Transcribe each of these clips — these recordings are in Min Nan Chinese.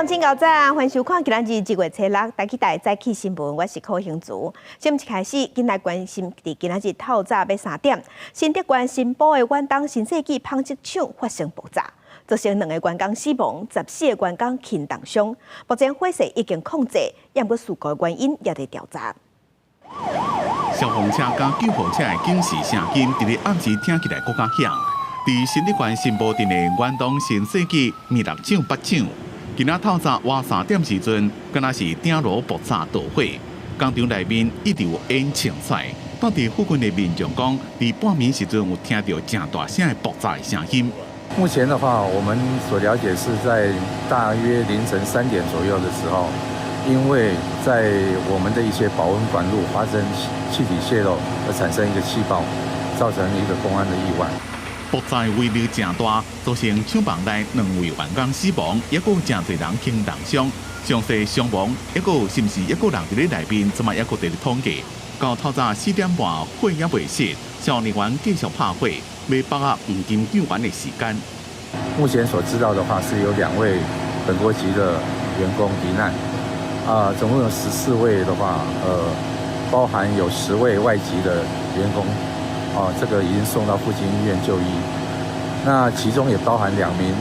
眾請𠢕早，歡迎收看今仔日1月初6台起台早起新聞，我是柯興竹。新聞一開始，緊來關心佇今仔日透早欲3點，新竹縣新埔的遠東新世紀紡織廠發生爆炸，造成兩个員工死亡，14個員工輕重傷。目前火勢已經控制，毋過事故原因也佇調查。消防車佮救護車的警示聲音，佇咧暗時聽起來閣較響。佇新竹縣新埔鎮的遠東新世紀篾篥廠八廠，今仔透早倚3點時陣，敢若是鼎爐爆炸導火，工廠內面一直有煙衝出來。蹛佇附近的民眾講，佇半暝時陣有聽著誠大聲的爆炸的聲音。目前的話，我們所了解是在大約凌晨3點左右的時候，因為在我們的一些保溫管路發生氣體洩漏，而產生一個氣爆，造成一個工安的意外。爆炸威力誠大，造成廠房內兩位員工死亡，抑閣有誠濟人輕重傷。詳細傷亡，抑閣有是毋是抑閣有人佇咧內面，這擺抑閣佇咧統計。到透早4點半，火猶未熄，消防人員繼續拍火，欲把握黃金救援的時間。目前所知道的話，是有兩位本國籍的員工罹難。啊，總共有14位的話，包含有10位外籍的員工，啊，這個已經送到附近醫院就醫。那其中也包含兩名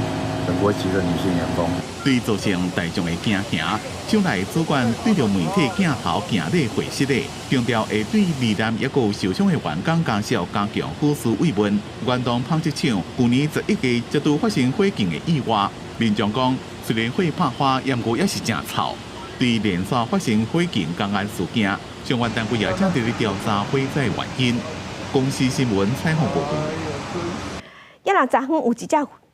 本國籍的女性員工。對造成大眾的驚嚇，廠內主管對著媒體鏡頭行禮回釋的，強調會對罹難抑閣有受傷的員工家屬加強撫恤慰問。遠東紡織廠舊年11月才拄發生火警的意外，民眾講雖然火拍花，毋過也是誠臭。對連續發生火警工安事件，相關單位也正佇咧調查火災原因。公視新聞採訪報導。抑若昨昏有一隻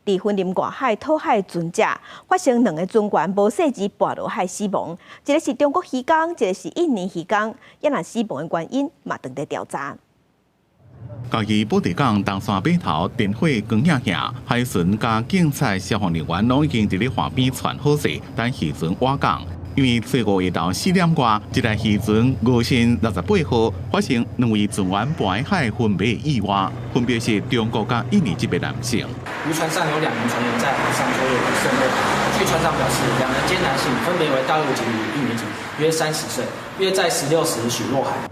佇雲林外海討海船隻發生兩个船員無細膩跋落海死亡，一个是中國漁工，一个是印尼漁工。抑若死亡的原因嘛，正佇調查。嘉義保地港東山碼頭電火光影影，海巡佮警察、消防人員攏已經佇咧岸邊傳好勢，等漁船倚港。因為初五下晝4點外，一台漁船五線68號發生兩位船員跋海昏迷意外，分別是中國佮印尼籍的男性。漁船上有兩名船員在海上作業生活。據船長表示，兩人皆男性，分別為大陸籍與印尼籍，約30歲，約在16時許落海。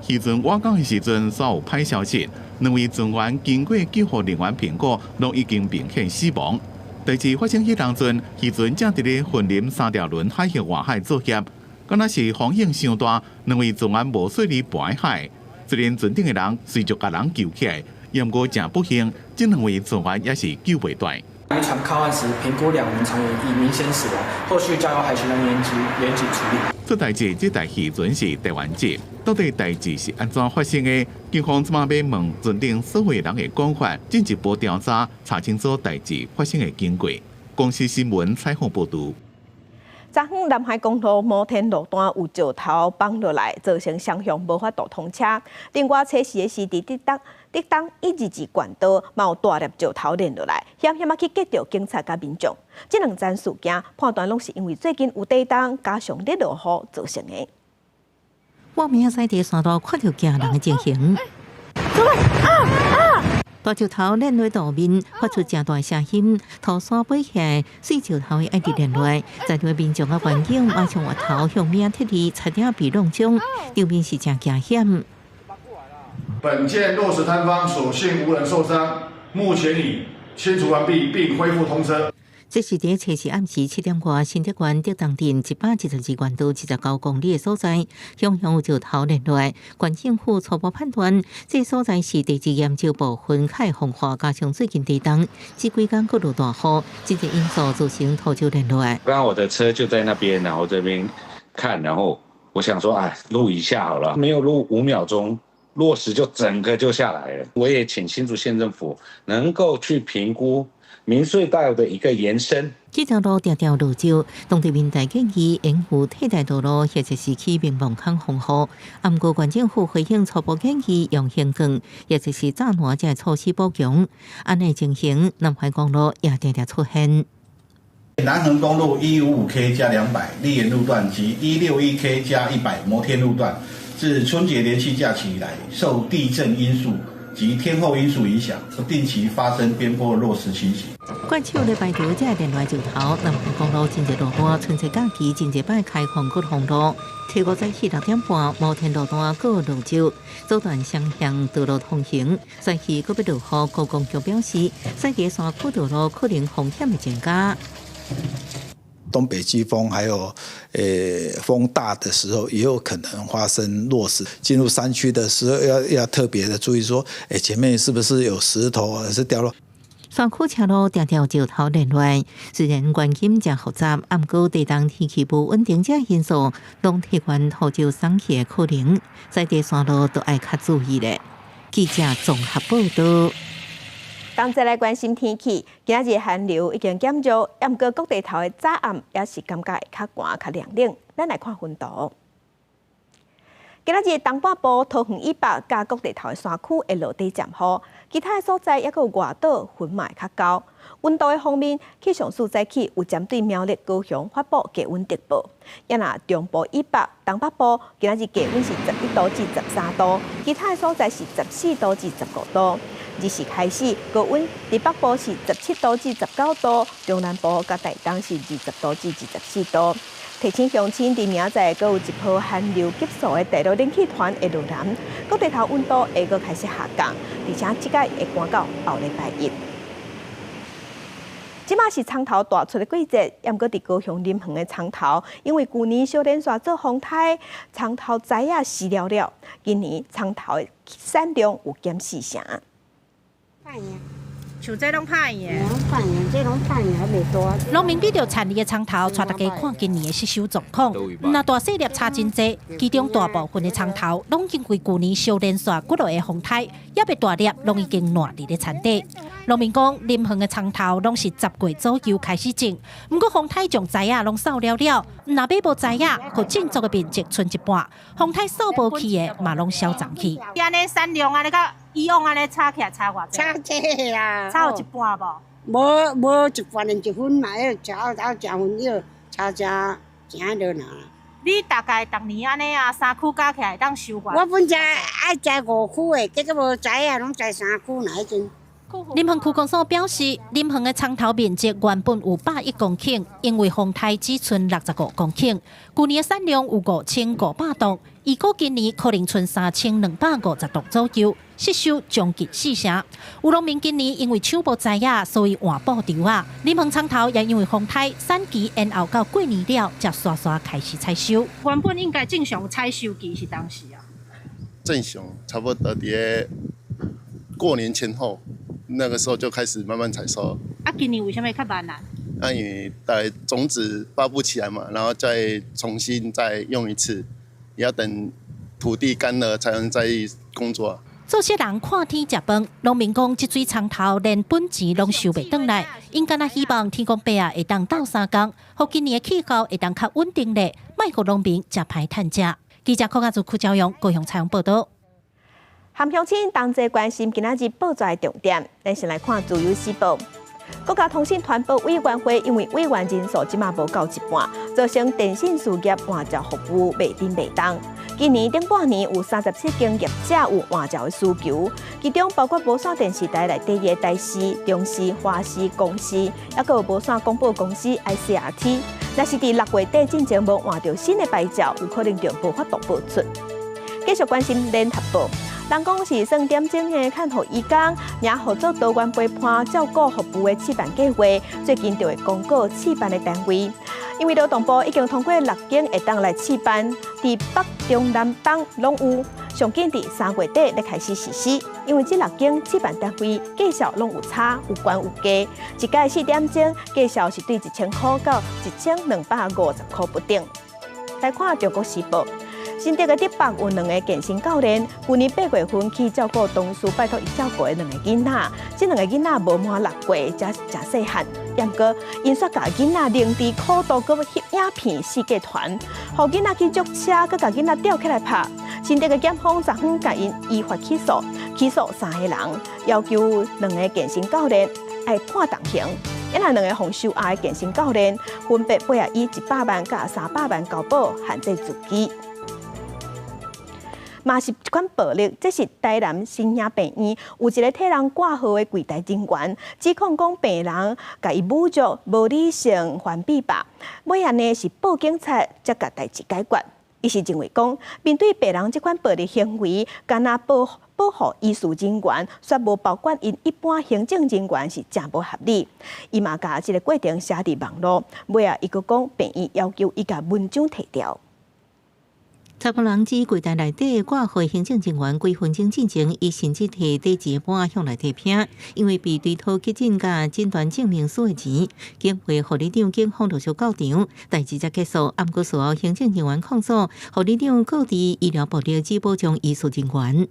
漁船倚港的時陣，煞有歹消息，兩位船員經過救護人員評估，攏已經明顯死亡。代誌發生彼當陣，漁船正佇咧雲林三條崙海域外海作業，敢若是風湧傷大，兩位船員無細膩跋海，雖然船頂的人隨著共人救起來，毋過誠不幸，這兩位船員也是救袂斷。漁船靠岸時，評估兩名船員已明顯死亡，後續交由海巡人員及員警處理。這代誌這台漁船是台灣籍，到底代誌是按怎發生的？警方這馬欲問船頂所有人的講法，進一步調查，查清楚代誌發生的經過。公視新聞採訪報導。昨昏南海公路摩天路段有石頭崩落來，造成雙向無法度通車。另外，初時的時，佇竹東122縣道，嘛有大粒石頭連落來，險險仔去擊著警察佮民眾。這兩樁事件判斷攏是因為最近有地動，加上咧落雨造成的。我明仔佇山路看著驚人的情形。大石頭連落路面，發出誠大聲音，塗山飛起來，碎石頭會一直連落來，在場的民眾佮員警馬上越頭向物仔撤離，差點被弄傷，場面是誠驚險。本件落石坍方，所幸無人受傷，目前已清除完畢並恢復通車。這是佇初四暗時7點外，新竹縣竹東鎮112縣道29公里的所在，向向有石頭連落來。縣政府初步判斷，這所在是地質研究部分較會風化，加上最近地動，這幾工閣落大雨，這個因素造成土石連落來。剛剛我的車就在那邊，然後這邊看，然後我想說，哎，錄一下好了，沒有錄5秒鐘，落石就整個就下來了。我也請新竹縣政府能夠去評估明隧道的一個延伸。這條路定定落石，當地民代建議應付替代道路，或者是起明網孔防護。毋過縣政府回應初步建議用興建，或者是柵欄這措施補強。按呢情形，南橫公路也定定出現。南橫公路155K+200麗園路段及161K+100摩天路段，自春節連續假期以來，受地震因素及天候因素影響，不定期發生邊坡落石情形。怪手咧排除這個連來石頭，南橫公路真濟路段，春節假期真濟擺開放閣封路。初五早起6點半，摩天路段閣落石，阻斷雙向道路通行。山區閣欲落雨，高公局表示，西溪山區道路可能風險會增加。東北季風還有風大的時候，也有可能發生落石。進入山區的時候，要特別的注意，說，前面是不是有石頭，還是掉落？山區車路定定石頭連亂，雖然環境誠複雜，毋過地動天氣無穩定這因素，攏提懸土石鬆去的可能，在佇山路都愛較注意咧。記者綜合報道。同齊來關心天氣，今仔日寒流已經減弱，毋過各地頭的早暗也是感覺會較寒、較涼冷。咱來看溫度。今仔日東半部桃園以北佮各地頭的山區會落底漸雨，其他的所在抑閣有外島雲嘛會較高。溫度的方面，氣象署早起有針對苗栗、高雄發布低溫特報。抑若中部以北、東北部今仔日低溫是11度至13度，其他的所在是14度至15度。2時開始，高溫佇北部是17度至19度，中南部佮台東是20度至24度。提醒鄉親，佇明仔載閣有一波寒流急速的大陸冷氣團會落南，各地頭溫度會閣開始下降，而且這擺會寒到後禮拜一。這馬是蔥頭大出的季節，毋過佇高雄林園的蔥頭，因為舊年小連續做風颱，蔥頭栽仔死了了。今年蔥頭的產量有減四成。像這攏歹的，歹的，這攏歹的，還袂大。農民比著田裡的蔥頭，帶大家看今年的失收狀況。毋若大細粒差真濟，其中大部分的蔥頭攏因為舊年小連續幾落個風颱，猶未大粒，攏已經爛佇咧田底。農民講，林園的蔥頭攏是10月左右開始種，毋過風颱將栽仔攏掃了了，毋若買無栽仔，予種作的面積賰一半，風颱掃無去的嘛攏消長去。按呢產量按呢佮以往按呢差起來差偌濟？差濟啦。差有一半無？無無一半連一分嘛，迄差差誠分了，差誠誠落爾。你大概逐年按呢啊，三區加起來會當收偌？我本來愛栽五區的，結果無栽啊，攏栽三區爾彼陣。林園區公所表示，林園的蔥頭面積原本有101公頃，因為風颱只賰65公頃。舊年的產量有5500噸，預估今年可能賰3250噸左右，失收將近四成。有農民今年因為搶無栽仔，所以換布稻仔。林園蔥頭也因為風颱，產期延後到過年了，才煞煞開始採收。原本應該正常採收期是當時啊？正常差不多佇過年前後。那個時候就開始慢慢採收。啊，今年為啥物較慢啊？啊，因為大概種子發不起來嘛，然後再重新再用一次，也要等土地乾了才能再工作。做事人看天食飯，農民講這水蔥頭連本錢攏收袂轉來，𪜶干焦希望天公伯仔會當鬥相共，予今年的氣候會當較穩定咧，莫予農民遮歹趁食。記者柯家祖、柯昭勇高雄採訪報道。含鄉親同齊關心今仔日報紙的重點，咱先來看《自由時報》。國家通訊傳播委員會因為委員人數這馬無夠一半，造成電信事業換照服務袂振袂動。今年頂半年有37間業者有換照的需求，其中包括無線電視台內底的台視、中視、華視、公視，抑閣有無線廣播公司 ICRT。若是佇6月底進前無換著新的牌照，有可能就無法度播出。繼續關心聯合報。人講是算點鐘的看護移工，也合作多元陪伴照顧服務的試辦計劃，最近就會公告試辦的單位。因為勞動部已經通過六間會當來試辦，佇北中南東攏有，上緊佇3月底咧開始實施。因為這六間試辦單位價數攏有差，有懸有低，一改4點鐘價數是對1000塊到1250塊不等。來看《中國時報》。新竹的竹北有兩個健身教練，舊年8月份去照顧同事拜託伊照顧的兩個囡仔，這兩個囡仔無滿6歲，才誠細漢。毋過，𪜶煞共囡仔零佇苦度，閣翕影片四界傳，予囡仔去捉車，閣共囡仔吊起來拍。新竹的檢方昨昏共𪜶依法起訴，起訴三個人，要求兩個健身教練愛判重刑。抑若兩個予收押的健身教練，分別被以100萬佮300萬交保限制住居。嘛是一款暴力。這是台南新興病院有一个替人掛號的櫃台人員，指控講病人共伊侮辱、無理性環閉吧，尾仔呢是報警察才共代誌解決。伊是認為講，面對病人這款暴力行為，干焦保護醫事人員，卻無保管𪜶一般行政人員是誠無合理。伊嘛共這个過程寫佇網路，尾仔伊閣講病院要求伊共文章提掉。查埔人指櫃台內底掛號行政人員幾分鐘進前，伊甚至提底錢盤向內底拼，因為被追討急診佮診斷證明書的錢，警衛護理長警方陸續到場，代誌才結束。毋過事後行政人員控訴，護理長告知醫療暴力只保障醫事人員。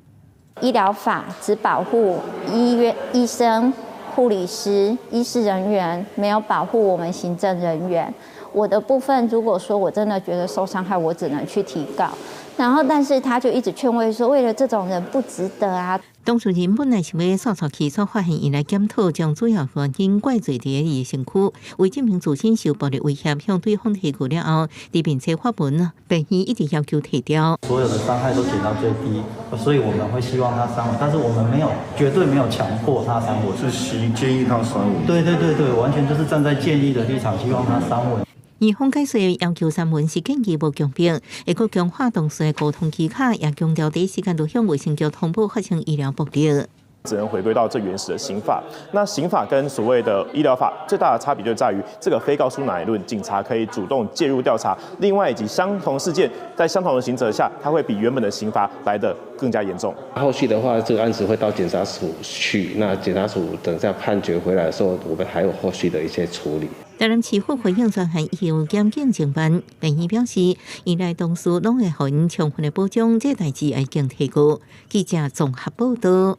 醫療法只保護醫院醫生、護理師、醫事人員，沒有保護我們行政人員。我的部分，如果說我真的覺得受傷害，我只能去提告。然後，但是他就一直勸慰說，為了這種人不值得啊。當事人本來想欲訴訟起訴，發現𪜶來檢討，將主要原因怪罪佇伊的身軀。為證明自身受暴力威脅，向對方提告了後，佇面冊發文，病院一直要求提調。所有的傷害都減到最低，所以我們會希望他刪文，但是我們沒有，絕對沒有強迫他刪文。我是建議他刪文。對對對對，完全就是站在建議的立場，希望他刪文。院方解釋要求刪文是建議無強迫，會閣強化同事的溝通技巧，也強調第一時間就向衛生局通報發生醫療暴力。只能回歸到最原始的刑法。那刑法跟所謂的醫療法最大的差別就在於，這個非告訴乃論，警察可以主動介入調查。另外，以及相同事件在相同的刑責下，它會比原本的刑罰來得更加嚴重。後續的話，這個案子會到檢察署去，那檢察署等下判決回來的時候，我們還有後續的一些處理。台南市府回應專案由檢警偵辦，病院表示，依來同事攏會予𪜶充分的保障，這代誌已經提告。記者綜合報道。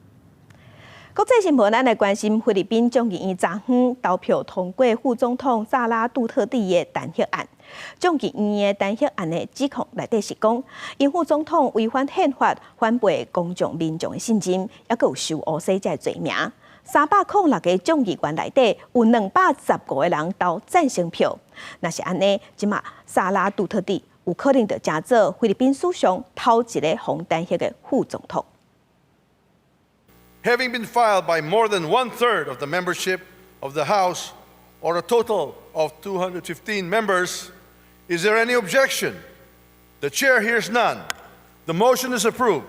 國際新聞，咱來關心菲律賓眾議院昨昏投票通過副總統薩拉杜特蒂的彈劾案。眾議院的彈劾案的指控內底是講，𪜶副總統違反憲法，反背公眾民眾的信任，抑閣有收烏洗這个罪名。306個眾議員內底有215個人投贊成票。若是按呢，這馬薩拉杜特蒂有可能就成做菲律賓史上頭一个予彈劾的副總統。 Having been filed by more than one third of the membership of the House, or a total of 215 members, is there any objection? The chair hears none. The motion is approved.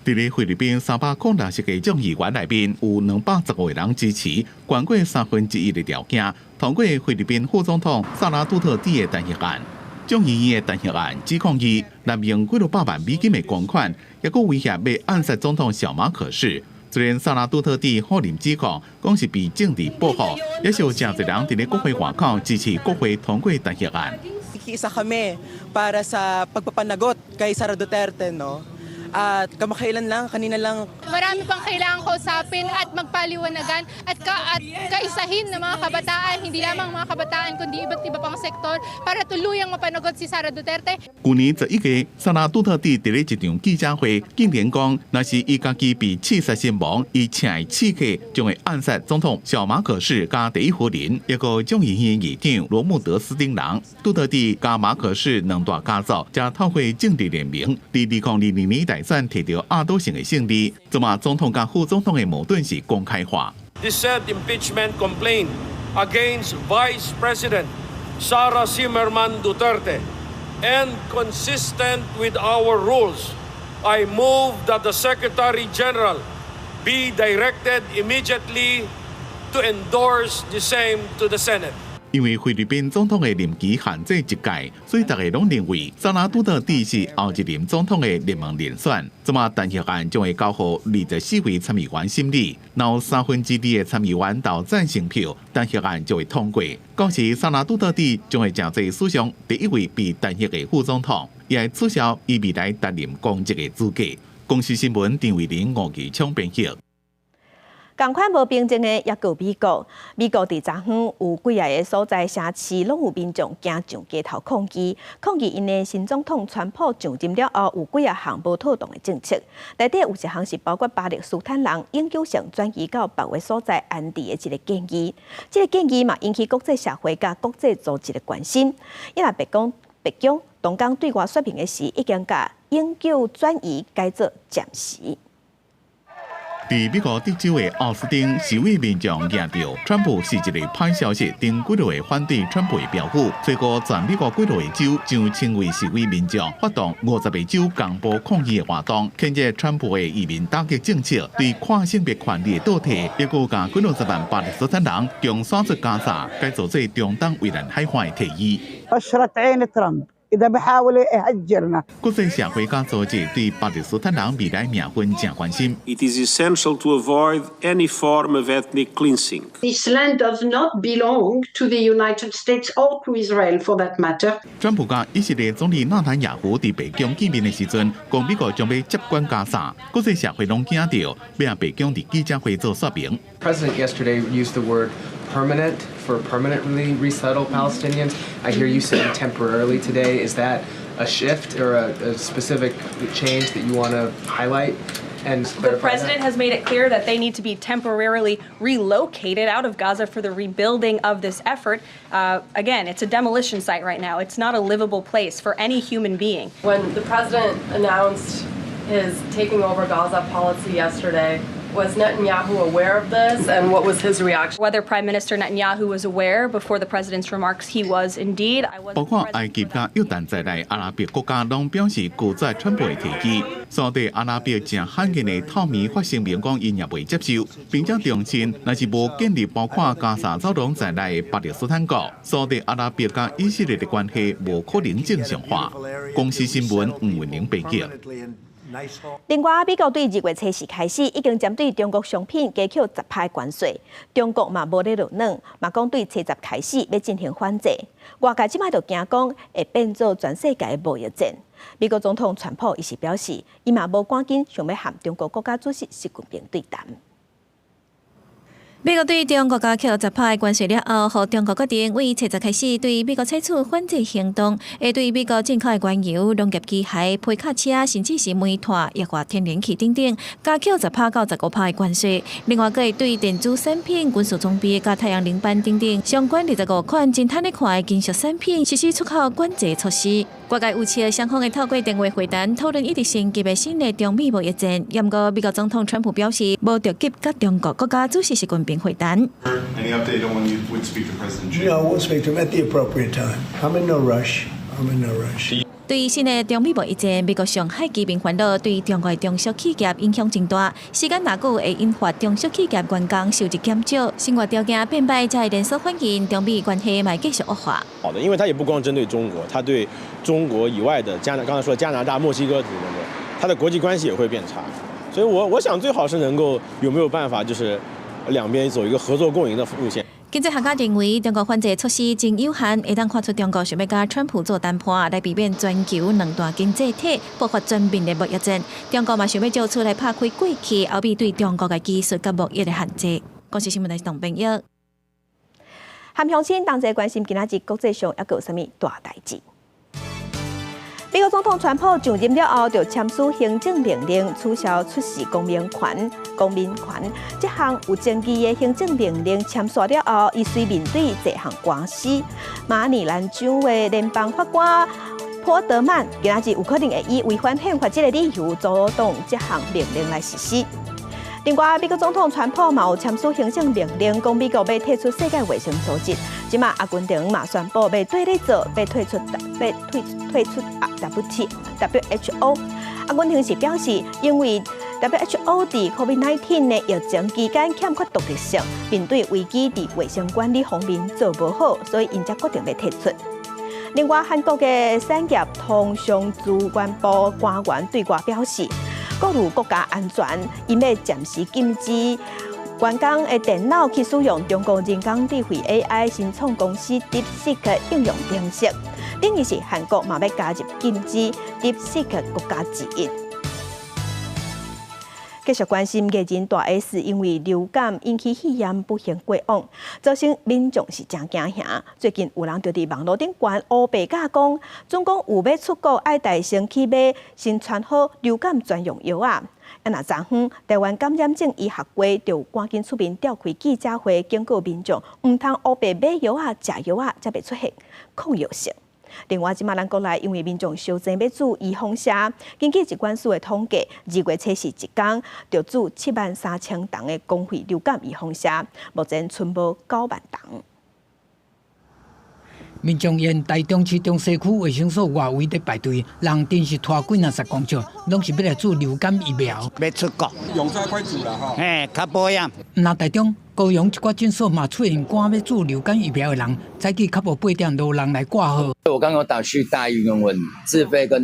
佇咧菲律賓360個眾議員內面，有215個人支持，懸過三分之一的條件，通過菲律賓副總統薩拉杜特蒂的彈劾案。眾議院的彈劾案指控伊濫用幾落百萬美金的公款，抑閣威脅欲暗殺總統小馬可仕。雖然薩拉杜特蒂否認指控，講是被政治報復，也是有誠濟人佇咧國會外口支持國會通過彈劾案。 Isa kami para sa pagpapanagot kay Sara Duterte, no? At kamakailan lang, kanina lang. Marami pang kailangang kausapin at magpaliwanagan at kaisahin ng mga kabataan, hindi lamang mga kabataan kundi iba't iba pang sektor para tuluyang mapanagot si Sara Duterte. 去年11月，薩拉杜特蒂佇咧一場記者會，竟然講，若是伊家己被刺殺身亡，伊請的刺客將會暗殺總統小馬可仕佮第一夫人，抑閣眾議院議長羅穆德斯丁人。杜特蒂佮馬可仕兩大家族，才透過政治聯盟，佇2022年大選摕著壓倒性的勝利。這馬總統佮副總統的矛盾是公開化。 The said impeachment complaint against Vice President Sara Zimmerman Duterte and consistent with our rules, I move that the Secretary General be directed immediately to endorse the same to the Senate. 因為菲律賓總統的任期限制一屆，所以大家攏認為薩拉杜特蒂是後一任總統的熱門人選。這馬彈劾案將會交予24位參議員審理，若有三分之二的參議員投贊成票，彈劾案就會通過。到時薩拉杜特蒂將會成做史上第一位被彈劾的副總統，也會取消伊未來擔任公職的資格。公視新聞陳慧玲、吳義聰編譯。仝款無平靜的，抑閣有美國。美國佇昨昏有幾仔个所在城市，攏有民眾行上街頭抗議，抗議𪜶的新總統川普上任了後，有幾仔項無妥當的政策。內底有一項是包括巴勒斯坦人永久性轉移到別个所在安置的一个建議。這个建議嘛，引起國際社會佮國際組織的關心。伊若白宮，白宮當工對外說明的時，已經共永久轉移改做暫時。佇美國德州的奧斯汀，示威民眾舉著川普是一个歹消息，等幾落个反對川普的標語，最後全美國幾落個州就成為示威民眾發動50個州同步抗議的活動，譴責川普的移民打擊政策，對跨性別權利的倒退，抑閣共幾落十萬巴勒斯坦人共徙出加薩，改造做中東蔚藍海岸的提議。إذا بحاول يهجرنا。國際社會佮組織對巴勒斯坦人未來命運誠關心。 It is essential to avoid any form of ethnic cleansing. This land does not belong to the United States or to Israel, for that matter. 川普佮以色列總理納坦雅胡佇白宮見面的時陣，講美國將欲接管加薩，國際社會攏驚著，欲白宮佇記者會做說明。 President yesterday used the word permanent for permanently resettle Palestinians. I hear you saying temporarily today. Is that a shift or a specific change that you want to highlight and The president has made it clear that they need to be temporarily relocated out of Gaza for the rebuilding of this effort. Again, it's a demolition site right now. It's not a livable place for any human being. When the president announced his taking over Gaza policy yesterday, was Netanyahu aware of this, and what was his reaction? Whether Prime Minister Netanyahu was aware before the president's remarks, he was indeed. 包括埃及佮約旦在內，阿拉伯國家攏表示拒絕川普的提議。沙特阿拉伯誠罕見的透明發聲明講，𪜶也袂接受，並且重申，若是無建立包括加薩走廊在內的巴勒斯坦國，沙特阿拉伯佮以色列的關係無可能正常化。公視新聞吳文玲報道。另外，美國對二月初四開始，已經針對中國商品加扣10趴關稅。中國嘛無咧落軟，嘛講對初十開始欲進行反制。外界這擺就驚講會變做全世界的貿易戰。美國總統川普伊是表示，伊嘛無趕緊想欲和中國國家主席習近平對談。美國對中國加扣10趴關稅了後，予中國決定對初十開始對美國採取反制行動，會對美國進口的原油、農業機械、皮卡車，甚至是煤炭、液化天然氣等等，加扣10趴到15趴的關稅。另外，閣會對電子產品、軍事裝備、佮太陽能板等等相關25款真趁咧看的金屬產品實施出口管制措施。外界預測雙方會透過電話會談討論一直升級的新的中美貿易戰。毋過美國總統川普表示，無著急佮中國國家主席習近平會談。 Any update on when you would speak to President Xi? No, we'll speak to him at the appropriate time. I'm in no rush. I'm in no rush. 對新的中美貿易戰，美國上海居民煩惱對中國的中小企業影響真大。時間若久會引發中小企業員工收入減少，生活條件變歹，才會連鎖反應，中美關係嘛會繼續惡化。好的，因為它也不光針對中國，它對中國以外的剛才說加拿大、墨西哥等等，它的國際關係也會變差。所以我想最好是能夠有沒有辦法，就是兩邊走一個合作共贏的路線。經濟學家認為，中國反制措施真有限，會當看出中國想欲佮川普做談判，來避免全球兩大經濟體爆發全面的貿易戰。中國嘛想欲藉此來拍開過去歐美對中國的技術佮貿易的限制。公視新聞台董編譯。和鄉親同齊關心今仔日國際上猶閣有啥物大代誌？美國總統川普上任了後，就簽署行政命令取消出示公民權。公民權這項有爭議的行政命令簽署了後，伊隨面對這項官司。馬里蘭州的聯邦法官波德曼今仔日有可能會以違反憲法這个理由阻擋這項命令來實施。另外，美國總統川普嘛有簽署行政命令，講美國欲退出世界衛生組織。這馬阿根廷嘛宣布欲綴咧做，欲退出，欲退出 WHO。阿根廷是表示，因為 WHO 佇 COVID-19 的疫情期間欠缺獨立性，面對危機佇衛生管理方面做無好，所以𪜶才決定欲退出。另外，韓國的產業通商資源部官員對外表示，顧慮國家安全，𪜶欲暫時禁止員工的電腦去使用中國人工智慧 AI 新創公司 DeepSeek 應用程式，等於是韓國嘛欲加入禁止 DeepSeek 國家之一。繼續關心藝人大 S 因為流感引起肺炎不幸過往，造成民眾是誠驚嚇。最近有人就佇網路頂傳烏白假講，總講有欲出國愛帶先去買先穿好流感專用藥仔。啊，若昨昏台灣感染症醫學會就趕緊出面召開記者會，警告民眾毋通烏白買藥仔、食藥仔，才袂出現抗藥性。另外，這馬咱國內因為民眾相爭欲注預防射，根據疾管署的統計，2月初四一工就注7萬3千筒的公費流感預防射，目前賰無9萬筒。民眾沿台中市中西區衛生所外圍佇排隊，人陣是拖幾若十公尺，攏是欲來注流感疫苗。欲出國，用早快注啦吼。嘿，較保險。毋但台中、高雄一寡診所嘛出現趕欲注流感疫苗的人，早起較無8點就有人來掛號。我剛剛打去大醫院問，自費跟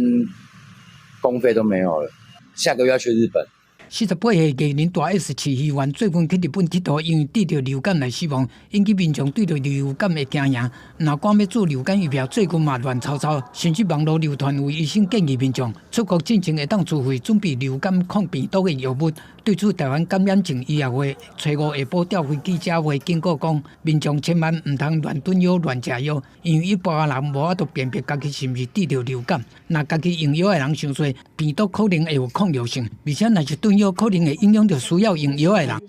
公費都沒有了，下個月要去日本。48歲藝人大 S 市議員最近去日本𨑨迌，因為得著流感來死亡，引起民眾對著流感的驚惶。若趕欲注流感疫苗，最近嘛亂糟糟，甚至網路流傳有醫生建議民眾出國進前會當自費準備流感抗病毒的藥物。對此，台灣感染症醫學會初五下晡召開記者會，警告講，民眾千萬毋通亂囤藥、亂食藥，因為一般人無法度辨別家己是毋是得著流感。若家己用藥的人傷濟，病毒可能會有抗藥性，而且若是囤藥，可能會影響著需要用藥的人。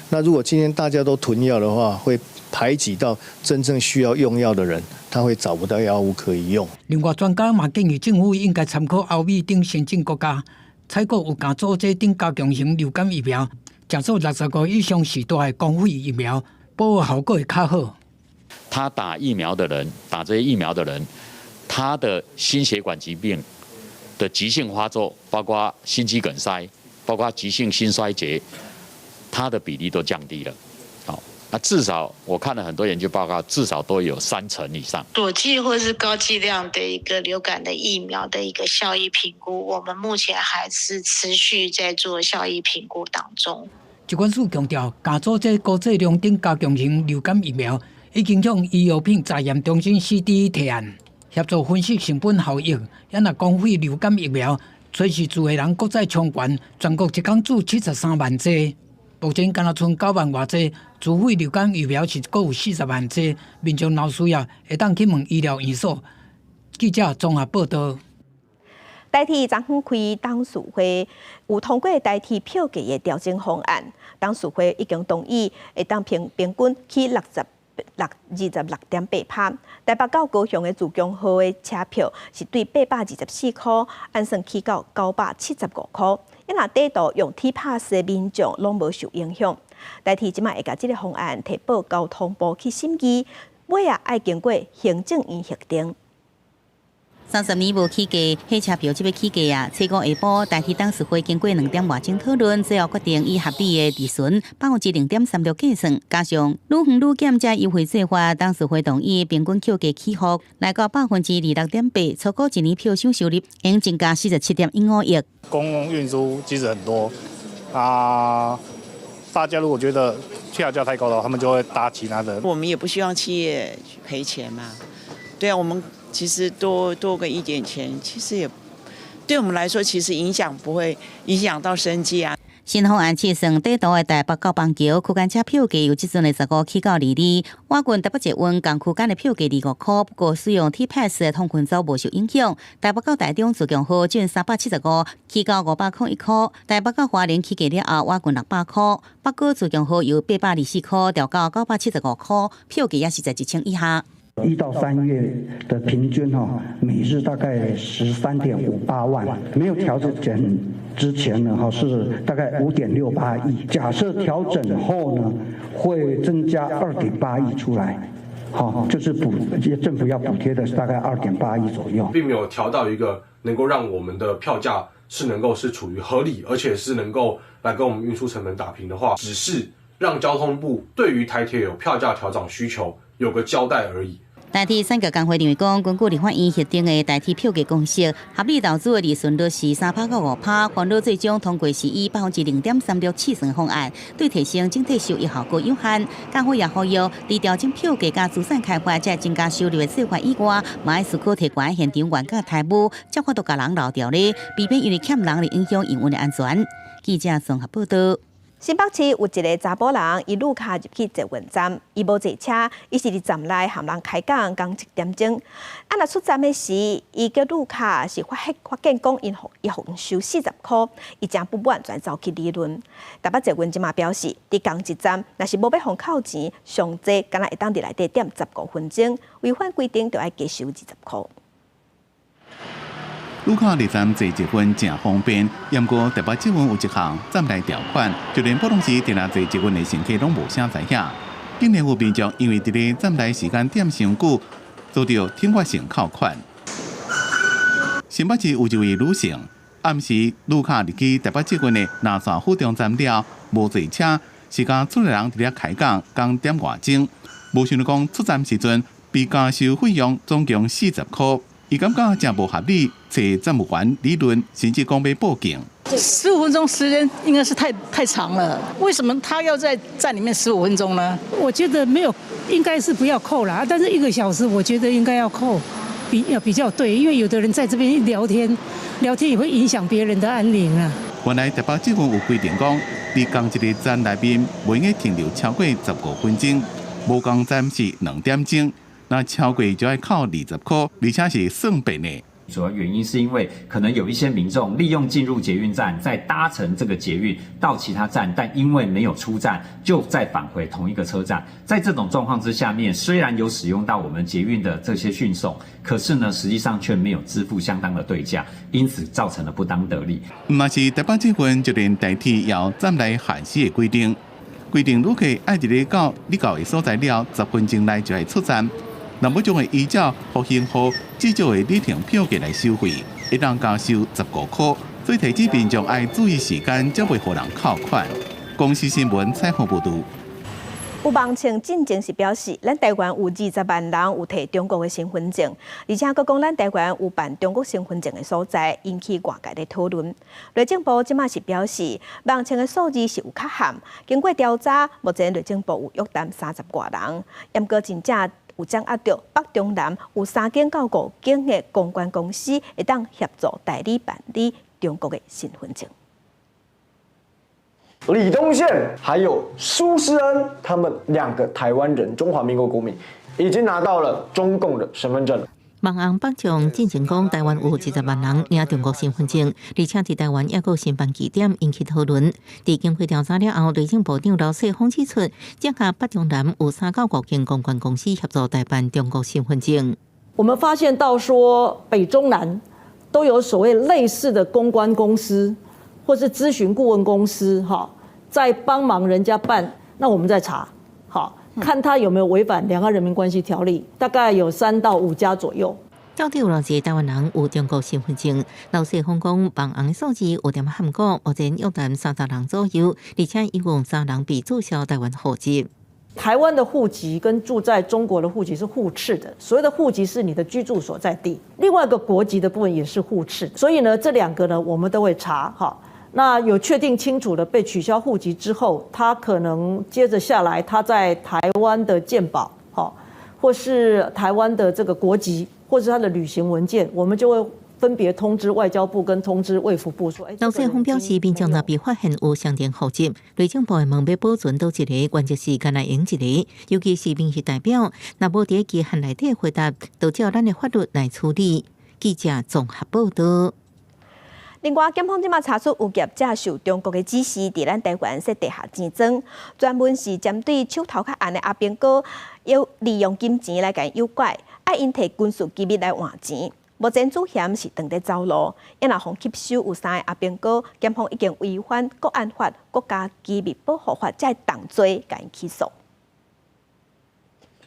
那如果今天大家都囤藥的話，會排擠到真正需要用藥的人，他會找不到藥物可以用。另外，專家嘛建議政府應該參考歐美等先進國家，採購有共組劑等加強型流感疫苗，誠做65以上序大的公費疫苗，保護效果會較好。他打疫苗的人，打這些疫苗的人，他的心血管疾病的急性發作，包括心肌梗塞，包括急性心衰竭，它的比例都降低了。好，那至少我看了很多研究報告，至少都有3成以上。裸劑或是高劑量的一個流感的疫苗的一個效益評估，我們目前還是持續在做效益評估當中。疾管署強調，共組劑高劑量等加強型流感疫苗已經向醫藥品查驗中心 CDE 提案，協助分析成本效益。抑若公費流感疫苗，隨時注的人閣再衝懸，全國一工注73萬劑。目前敢若賰9萬外劑，自費流感疫苗是閣有40萬劑。民眾若有需要，會當去問醫療院所。記者綜合報道。台鐵昨昏開董事會，有通過台鐵票價的調整方案。董事會已經同意，會當平均起26.8%。台北到高雄的自強號的車票是對824塊，按算起到975塊。抑若短途用 T Pass 的民眾攏無受影響。台鐵這馬會共這个方案提報交通部去審議，尾仔愛經過行政院核定。30年無起價，火車票這欲起價啊！初五下晡，台鐵董事會經過2點外鐘討論，最後決定以合理的利潤0.36%計算，加上愈遠愈減這優惠做法，董事會同意平均票價起伏來到26.8%，初估一年票商收入應增加47.15億。公共運輸其實很多啊，大家如果覺得票價太高的話，他們就會搭其他的。我們也不希望企業賠錢嘛，對啊，我們。其實多多個一點錢，其實也對我們來說，其實影響不會影響到生計啊。新方案試算，短途的台北到板橋區間車票價由這陣的15起到22，倚近台北捷運仝區間的票價25塊，不過使用 T Pass 的通勤族無受影響。台北到台中自強號轉375起到501塊，台北到花蓮起價了後，倚近600塊。北高自強號由824塊調到975塊，票價也是在1000以下。 1到3月的平均哈，每日大概13.58萬，沒有調整之前呢，哈是大概5.68億。假設調整後呢，會增加2.8億出來，好，就是補政府要補貼的大概2.8億左右。並沒有調到一個能夠讓我們的票價是能夠是處於合理，而且是能夠來跟我們運輸成本打平的話，只是讓交通部對於台鐵有票價調整需求有個交代而已。台鐵產業工會認為講，根據立法院核定的台鐵票價公式，合理投資的利潤率是3%到5%，煩惱最終通過是以0.36%試算方案，對提升整體收益效果有限。工會也呼籲，佇調整票價佮資產開發這增加收入的做法以外，嘛愛思考提懸現場原價待遇，才法度共人留牢咧，避免因為欠人而影響營運的安全。記者綜合報道。新北市有一个查埔人，伊路跤入去捷運站，伊無坐車，伊是佇站內和人開講講一點鐘。啊，若出站的時，伊叫路跤是發現講伊予人收40箍，伊誠不滿，轉走去理論。台北捷運這馬表示，佇仝一站，若是無欲予扣錢，上濟敢若會當佇內底踮15分鐘，違反規定就愛加收20箍。路跤入站坐捷運誠方便，毋過台北捷運有一項站內條款，就連普通時定定坐捷運的乘客攏無啥知影。竟然有民眾因為佇咧站內時間踮傷久，遭著懲罰性扣款。新北市有一位女性，暗時路跤入去台北捷運的南山府中站了，無坐車，是佮厝內人佇咧開講，講點外鐘，無想著講出站時陣被加收費用總共40箍。伊感覺誠無合理，揣站務員理論，甚至講欲報警。十五分鐘時間應該是太長了，為什麼他要在站裡面十五分鐘呢？我覺得沒有，應該是不要扣啦。但是一個小時，我覺得應該要扣，比較對，因為有的人在這邊聊天，聊天也會影響別人的安寧啊。原來台北捷運有規定講，佇仝一个站內面，袂用停留超過15分鐘，無仝站是2點鐘。若超過就愛扣20箍，而且是算遍的。主要原因是因為可能有一些民眾利用進入捷運站，再搭乘這個捷運到其他站，但因為沒有出站，就再返回同一個車站。在這種狀況之下面，雖然有使用到我們捷運的這些訊送，可是呢，實際上卻沒有支付相當的對價，因此造成了不當得利。毋是台北捷運，就連台鐵也有站內限時的規定，規定旅客愛佇咧到你到的所在了，10分鐘內就愛出站。若欲將會依照復興號至少的里程票價來收費，會當加收15箍。所以提醒民眾愛注意時間，才袂予人扣款。公視新聞採訪報導。有網稱進前是表示，咱台灣有20萬人有提中國的身份證，而且閣講咱台灣有辦中國身份證的所在，引起外界的討論。內政部這馬是表示，網稱的數字是有缺陷，經過調查，目前內政部有約談30外人，毋過真正有掌握著北中南有3間到5間的公關公司會當協助代理辦理中國的身份證。李東憲還有蘇世恩，他們兩個台灣人，中華民國國民，已經拿到了中共的身份證了。網紅北將進前講，台灣有20萬人領中國身份證，而且佇台灣抑閣有申辦據點，引起討論。佇經過調查了後，內政部長劉世鋒指出，這個北中南有3到5間公關公司協助代辦中國身份證。我們發現到說，北中南都有所謂類似的公關公司，或是諮詢顧問公司，哈，在幫忙人家辦。那我們再查，好，看他有沒有違反《兩岸人民關係條例》，大概有3到5家左右。到底有偌濟台灣人有中國身份證？劉世鋒講，網紅數字有點罕講，目前約談30人左右，而且一共三人被註銷台灣戶籍。台灣的戶籍跟住在中國的戶籍是互斥的，所謂的戶籍是你的居住所在地，另外一個國籍的部分也是互斥，所以呢，這兩個呢，我們都會查哈。那有確定清楚的被取消戶籍之後，他可能接着下來，他在台灣的健保，哈，或是台灣的這個國籍，或是他的旅行文件，我們就會分別通知外交部跟通知衛福部說，劉世鋒表示，民眾若被發現有相連戶籍，內政部會問欲保存佗一个，原則是干焦用一个，尤其是民意代表，若無佇期限內底回答，就照咱的法律來處理。記者綜合報道。另外，檢方這馬查出有業者受中國的指示，佇咱台灣設地下錢莊，專門是針對手頭較紅的阿兵哥，有利用金錢來共誘拐，愛𪜶提軍事機密來換錢。目前主嫌是當咧走路，也若予吸收有三个阿兵哥，檢方已經違反國安法、國家機密保護法，這個重罪，共𪜶起訴。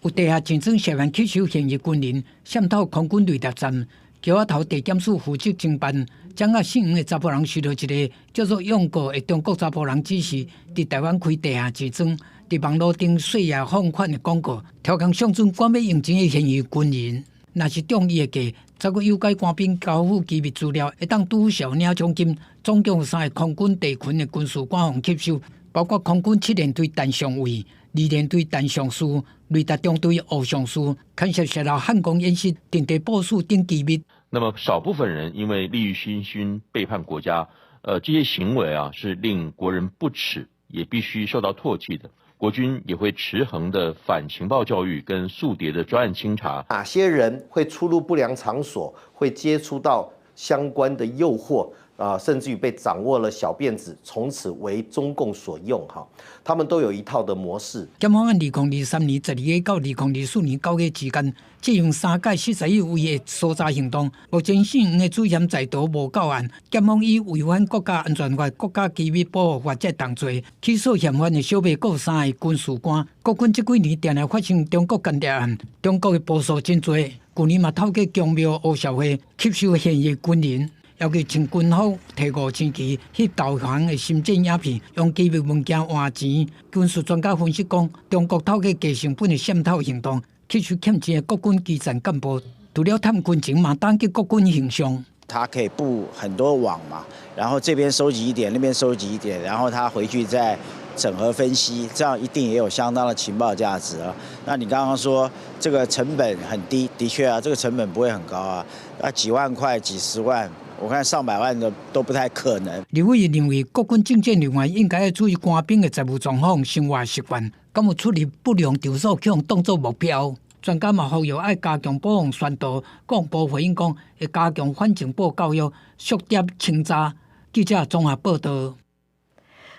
有地下錢莊涉嫌吸收現役軍人，滲透空軍雷達站，橋仔頭地檢署負責偵辦，掌握姓黃的查埔人受著一个叫做用過的中國查埔人指示，佇台灣開地下錢莊，佇網路頂細額放款的廣告，刁工相準趕欲用錢的現役軍人，若是中伊的計，再閣誘拐官兵交付機密資料，會當拄小領獎金。總共有三个空軍地勤的軍事官予吸收，包括空軍7聯隊陳上尉、2聯隊陳上士、雷達中隊吳上士，牽涉泄露漢光演習、陣地部署等機密。那麼少部分人因為利欲熏心背叛國家，這些行為啊，是令國人不齒。也必須受到唾棄的。國軍也會持恆的反情報教育跟速諜的專案清查。哪些人會出入不良場所，會接觸到相關的誘惑啊，甚至於被掌握了小辮子，從此為中共所用哈。他們都有一套的模式。檢方按2023年12月到2024年9月之間，進行三屆41位的搜查行動。目前姓黃的主嫌在逃無到案。檢方以違反國家安全法、國家機密保護法這重罪起訴嫌犯的小麥閣三个軍事官。國軍這幾年定定發生中國間諜案，中國的步數真濟。舊年嘛透過宮廟黑社會吸收現役軍人。要求穿軍服提5,000旗翕導航的深戰影片，用機密文件換錢。軍事專家分析講，中國透過低成本的滲透行動，吸收欠錢的國軍基層幹部，除了探軍情，嘛打擊國軍形象。他可以佈很多網嘛，然後這邊收集一點，那邊收集一點，然後他回去再整合分析，這樣一定也有相當的情報價值啊。那你剛剛說這個成本很低，的確啊，這個成本不會很高啊，啊幾萬塊、幾十萬。我看上百萬的都不太可能。立委認為，國軍政戰人員應該要注意官兵的財務狀況、生活習慣，敢有出入不良場所去予當作目標。專家嘛呼籲愛加強保防宣導，國防部回應講會加強反情報教育、速諜清查。記者綜合報道。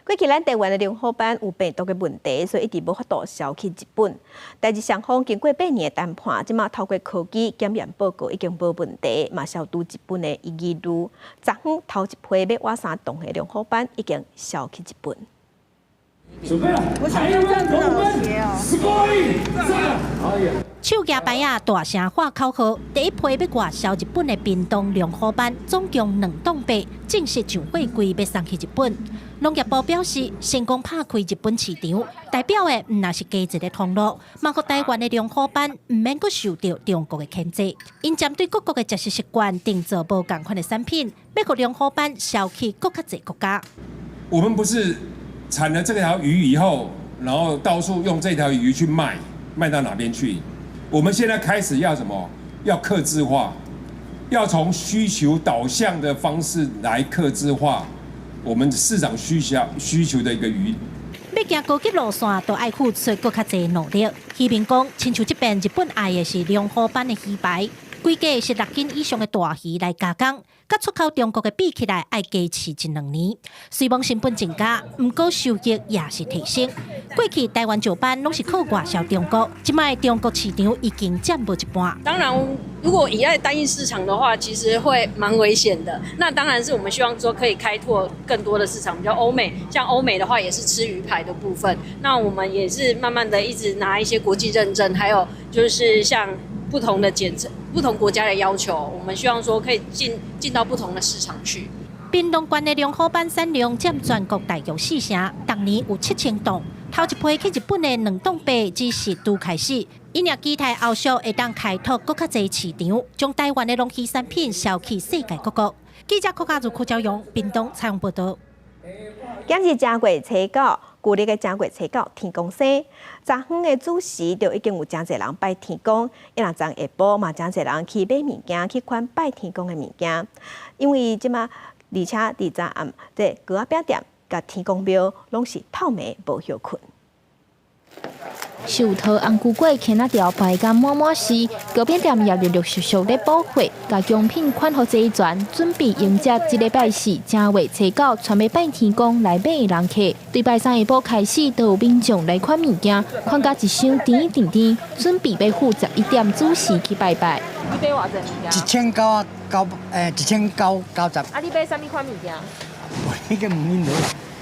過去咱台灣的龍虎斑有病毒的問題，所以一直無法度銷去日本。但是雙方經過8年的談判，這馬透過科技檢驗報告已經無問題，嘛消除日本的疑慮。昨昏頭一批欲倚三棟的龍虎斑已經銷去日本。準備了，我想用這樣子哦。手舉牌仔，大聲喊口號。第一批欲外銷日本的屏東龍虎斑，總共2棟8，正式上貨櫃欲送去日本。農業部表示，成功拍開日本市場，代表的毋但是加一个通路，嘛予台灣的龍虎斑毋免閣受著中國的牽制。𪜶針對各國的食食習慣，定做無仝款的產品，欲予龍虎斑銷去閣較濟國家。我們不是產了這條魚以後，然後到處用這條魚去賣，賣到哪邊去？我們現在開始要什麼？要客製化，要從需求導向的方式來客製化我們市場需求的一個魚。欲行高級路線，都愛付出閣較濟努力。漁民講，親像這遍日本愛的是龍虎斑的魚排，規價是6斤以上的大魚來加工，佮出口中國的比起來，愛加飼一兩年。雖罔成本增加，毋過收益也是提升。過去台灣石斑攏是靠外銷中國，這擺中國市場已經佔無一半。當然，如果依賴單一市場的話，其實會蠻危險的。那當然是我們希望說可以開拓更多的市場，比較歐美，像歐美的話也是吃魚排的部分。那我們也是慢慢的一直拿一些國際認證，還有就是像不同的檢測、不同國家的要求，我們希望說可以進到不同的市場去。屏東縣的龍虎斑產量佔全國大約四成，逐年有7000噸。頭一批去日本的2棟8只是拄開始，𪜶也期待後續會當開拓閣較濟市場，將台灣的龍魚產品銷去世界各國。記者郭家如、柯昭勇，屏東採訪報導。今日正月初九，舊曆的正月初九天公生，昨昏的子時就已經有誠濟人拜天公，伊若昨下晡嘛，誠濟人去買物件，去款拜天公的物件。因為這馬，而且佇昨暗，這糕仔餅店佮天公廟攏是透暝無歇睏。壽桃、紅龜粿、蠍仔條排甲滿滿是，糕餅店也陸陸續續咧補貨，共供品款予齊全，準備迎接這禮拜四正月初九，傳欲拜天公來買的人客。對拜三下晡開始，都有民眾來款物件，款甲一箱甜甜甜，準備欲赴11點子時去拜拜。你買偌濟物件？一千九啊九，1990。啊，你買啥物款物件？我那個問恁落，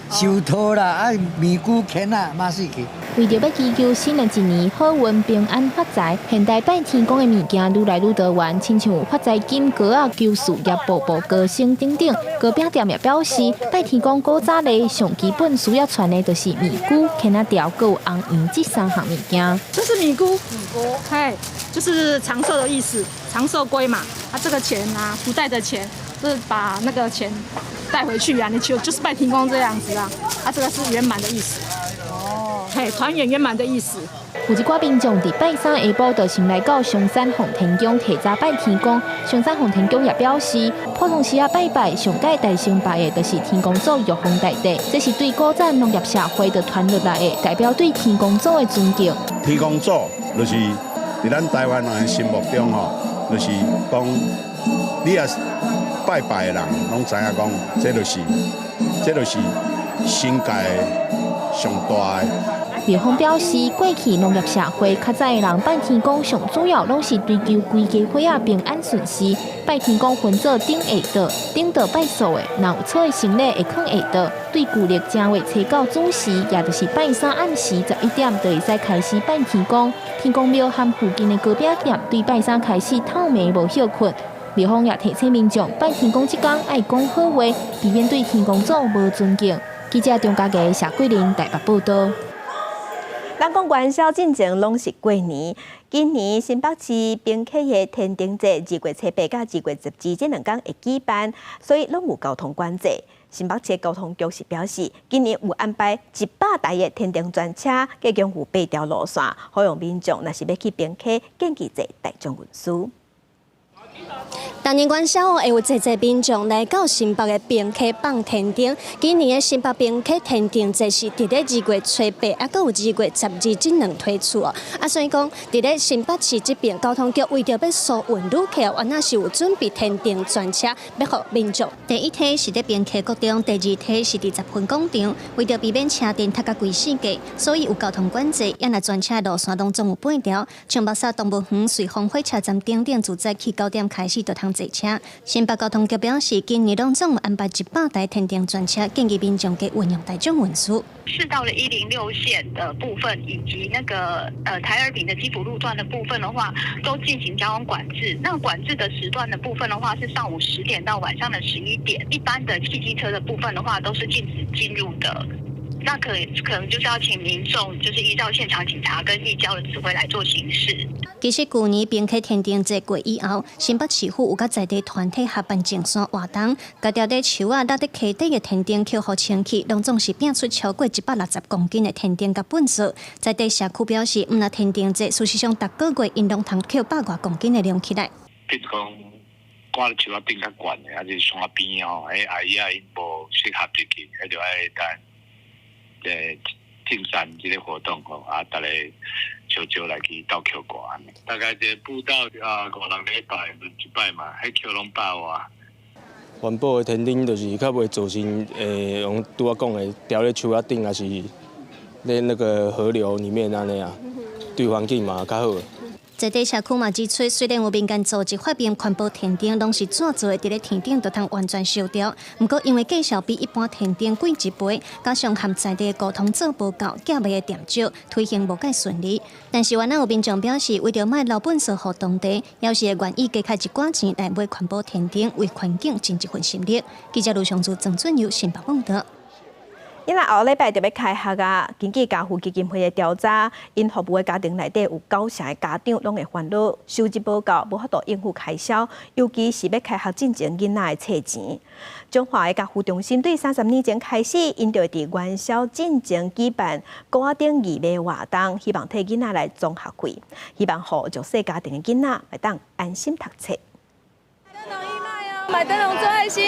壽桃啦，啊，麵龜蠍仔，馬死去。為著欲祈求新的一年好運平安發財，現代拜天公的物件愈來愈多元，親像發財金、糕仔、舊事業步步高升等等。糕餅店也表示，拜天公古早禮上基本需要傳的就是麵龜、蠍仔條、閣有紅圓這三項物件。這是米龜，米龜，嘿，就是長壽的意思，長壽龜嘛。啊，這個錢啊，福袋的錢，就是把那個錢帶回去啊，你求就是拜天公這樣子啊。啊，這個是圓滿的意思。哦，嘿，團圓圓滿的意思。有一寡民眾佇拜三下晡就先來到松山奉天宮提早拜天公。松山奉天宮也表示，普通時仔拜拜上蓋大聲拜的，就是天公祖玉皇大帝，這是對古早農業社會就傳落來的，代表對天公祖的尊敬。天公祖就是佇咱台灣人的心目中吼，就是講你若拜拜的人，攏知影講，這就是神界上大的。廟方表示，過去農業社會較早的人拜天公，上主要攏是追求規家伙仔平安順遂。拜天公分做頂下桌，頂桌拜素的，若有錯的行禮會囥下桌。對舊曆正月初九子時，也就是拜三暗時11點，就會使開始拜天公。天公廟和附近的糕餅店對拜三開始透暝無歇睏。廟方也提醒民眾，拜天公這工愛講好話，避免對天公祖無尊敬。記者張家傑、謝桂玲台北報道。人講元宵進前攏是過年，今年新北市平溪的天燈節2月初8佮2月12這兩工會舉辦，所以攏有交通管制。新北市交通局是表示，今年有安排100台的天燈專車，共有八條路線，好讓民眾若是欲去平溪，建議坐大眾運輸。逐年元宵會有濟濟民眾來到新北的平溪放天燈。今年的新北平溪天燈節是佇咧2月初8，猶閣有2月12這兩推出哦。啊，所以講，佇咧新北市這邊交通局為著欲疏運旅客，原來是有準備天燈專車，欲予民眾。第一梯是佇平溪國中，第二梯是佇十分廣場。為著避免車陣塞甲規四界，所以有交通管制，也若專車路線攏總有八條。像木柵動物園、瑞豐火車站等等，自早起9點開始就通坐車。新北交通局表示，今年攏總有安排100台天燈專車，建議民眾加運用大眾運輸。市道的106線的部分，以及那個台二丙的基輔路段的部分的話，都進行交通管制。那管制的時段的部分的話，是上午10點到晚上的11點。一般的汽機車的部分的話，都是禁止進入的。那可能就是要請民眾，就是依照現場警察跟義交的指揮來做行事。其實舊年平溪天燈節過以後，新北市府有佮在地團體合辦淨山活動，共牢佇樹仔、落佇溪底的天燈抾予清去，攏總是拚出超過160公斤的天燈佮糞埽。在地社區表示，毋但天燈節，事實上逐個月𪜶攏通抾100外公斤的量起來。比如講，掛佇樹仔頂較懸的，抑是山邊吼，彼阿姨仔𪜶無適合入去，彼就愛等淨山這個活動吼，啊，逐家少少來去鬥抾掛按呢。大概這個步道啊，五六禮拜輪一擺嘛，彼抾攏百外。環保的天燈就是較袂造成，用拄仔講的，牢佇樹仔頂，抑是佇那個河流裡面按呢啊，對環境嘛較好。在地社區嘛指出，雖然有民間組織發明環保天燈，攏是紙做的，佇咧天頂就通完全燒掉。毋過因為價數比一般天燈貴一倍，加上和在地溝通做無夠，寄賣的店少，推行無蓋順利。但是原來有民眾表示，為著莫留糞埽予當地，猶是會願意加開一寡錢來買環保天燈，為環境盡一份心力。記者盧尚柱、曾俊佑新北報導。因為後禮拜就欲開學啊，根據家扶基金會的調查，𪜶服務的家庭內底有九成的家長攏會煩惱收入無夠，無法度應付開銷，尤其是欲開學進前囡仔的冊錢。彰化的家扶中心對30年前開始，𪜶就會佇元宵進前舉辦鼓仔燈義賣活動，希望替囡仔來裝學費，希望予弱勢家庭的囡仔會當安心讀冊。買燈籠做愛心。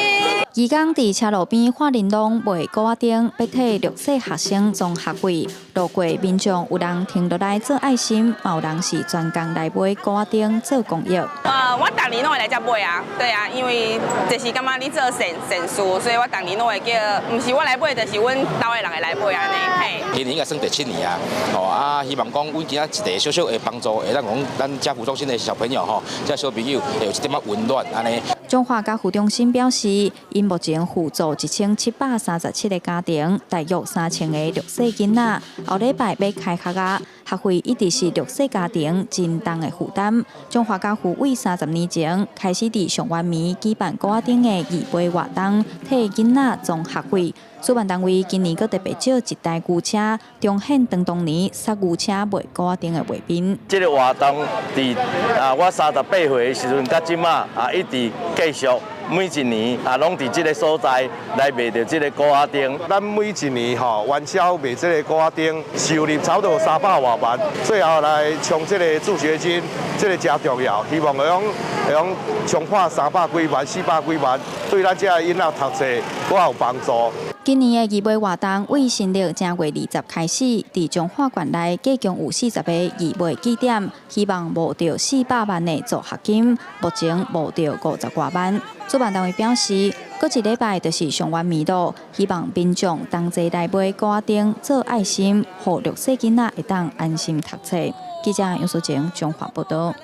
義工佇車路邊看玲瑯賣鼓仔燈，欲替弱勢學生裝學費。路過民眾有人停落來做愛心，嘛有人是專工來買鼓仔燈做公益。我逐年攏會來遮買啊，對啊，因為就是感覺咧做善善事，所以我逐年攏會叫，毋是我來買，就是阮兜的人會來買按呢。嘿。今年應該算第七年啊，吼啊，希望講阮今仔一個小小的幫助，會當講咱家扶中心的小朋友吼，這小朋友會有一點仔溫暖按呢。彰化家扶中心表示，𪜶目前輔助1737個家庭，大約3000個弱勢囡仔。後禮拜欲開學啊，學費一直是弱勢家庭真重的負擔。彰化家扶對30年前開始佇上元暝舉辦鼓仔燈的義賣活動，替囡仔裝學費。主辦單位今年閣特別借一台牛車，重現當年塞牛車賣鼓仔燈的畫面。這個活動佇啊，我38歲的時陣，到這馬啊，一直繼續每一年啊，攏佇這个所在來賣著這个鼓仔燈。咱每一年吼元宵賣這个鼓仔燈，收入差不多三百外萬，最後來衝這个助學金，這个誠重要。希望會用會用衝破三百幾萬、四百幾萬，對咱這个囡仔讀冊閣有幫助。今年的義賣活動為新曆正月二十開始，佇彰化縣內計共有四十个義賣據點，希望募著四百萬的助學金，目前募著五十外萬。主辦單位表示，閣一禮拜就是上元暝咯，希望民眾同齊來買鼓仔燈做愛心，予弱勢囡仔會當安心讀冊。記者楊淑晴彰化報導。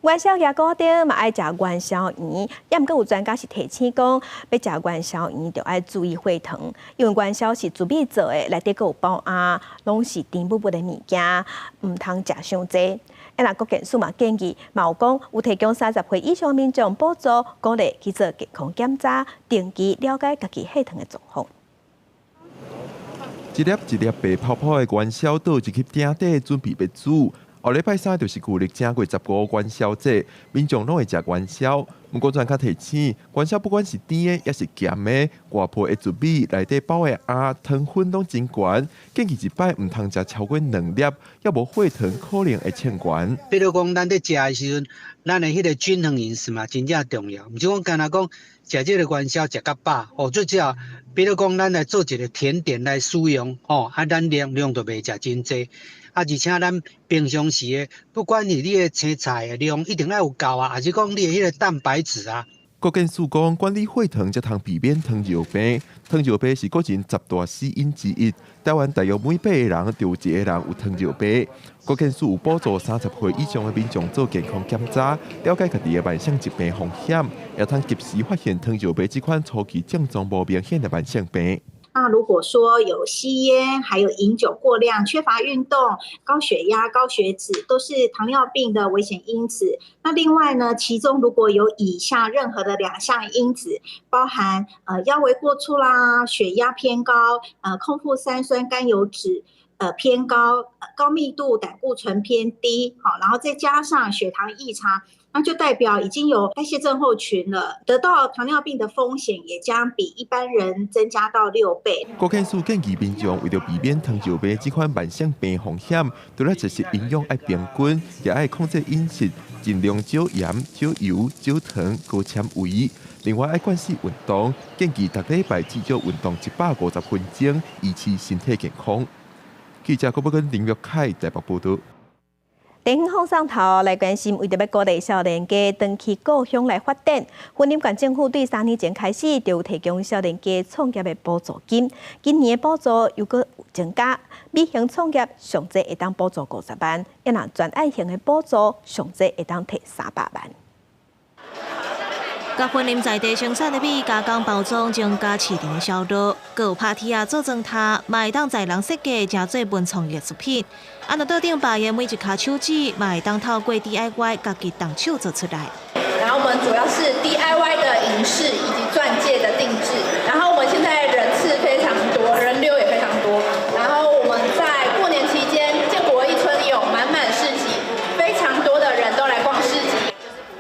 元宵舉鼓仔燈嘛愛食元宵圓，抑毋過有專家是提醒講，欲食元宵圓著愛注意血糖，因為元宵是糯米做的，內底閣有包餡，攏是甜滗滗的物件，毋通食傷濟。啊，若國健署嘛建議，嘛有講有提供三十歲以上民眾補助，鼓勵去做健康檢查，定期了解家己血糖的狀況。一粒一粒白泡泡的元宵倒入去鼎底，準備欲煮。後禮拜三就是舊曆正月十五元宵節，民眾攏會食元宵。毋過專家提醒，元宵不管是甜的抑是鹹的，外皮的糯米內底包的餡，糖分攏真懸，建議一擺毋通食超過兩粒，猶無血糖可能會衝懸。比如講，咱咧食的時陣，咱的彼个均衡飲食嘛，真正重要。毋是講干焦講食這个元宵食較飽，哦，最主要，比如講，咱來做一个甜點來使用，吼，啊，咱量量就袂食真濟。啊，而且咱平常時的，不管是你的青菜的量，一定愛有夠啊，抑是講你的彼个蛋白質啊。國健署講，管理血糖才通避免糖尿病。糖尿病是國人十大死因之一。台灣大約每八個人就有一個人有糖尿病。國健署有補助三十歲以上的民眾做健康檢查，了解家己的慢性疾病風險，會通及時發現糖尿病這款初期症狀無明顯的慢性病。那如果說有吸菸，還有飲酒過量、缺乏運動、高血壓、高血脂，都是糖尿病的危險因子。那另外呢，其中如果有以下任何的兩項因子，包含腰圍過粗啦、血壓偏高、空腹三酸甘油酯偏高、高密度膽固醇偏低，好，然後再加上血糖異常，那就代表已經有代謝症候群了，得到糖尿病的風險也將比一般人增加到六倍。國健署建議民眾為著避免糖尿病這款慢性病風險，除了攝食營養愛平均，也愛控制飲食，盡量少鹽、少油、少糖、高纖維。另外愛慣勢運動，建議逐禮拜至少運動一百五十分鐘，維持身體健康。記者郭寶根、林玉凱台北報導。電影放送頭來關心，為著欲鼓勵少年家轉去故鄉來發展，雲林縣政府對三年前開始就有提供少年家創業的補助金，今年的補助又閣增加，米型創業上濟會當補助五十萬，抑若專案型的補助上濟會當提三百萬。共雲林在地生產的米加工包裝，增加市場的銷路，閣有拍鐵仔做磚頭，嘛會當載人設計，成做文創藝術品。啊，若桌頂擺的每一跤手指，嘛會當透過 DIY 家己動手做出來。然後我們主要是 DIY 的銀飾以及鑽戒的定製。然後我們現在人次非常多，人流也非常多。然後我們在過年期間，建國一村有滿滿市集，非常多的人都來逛市集。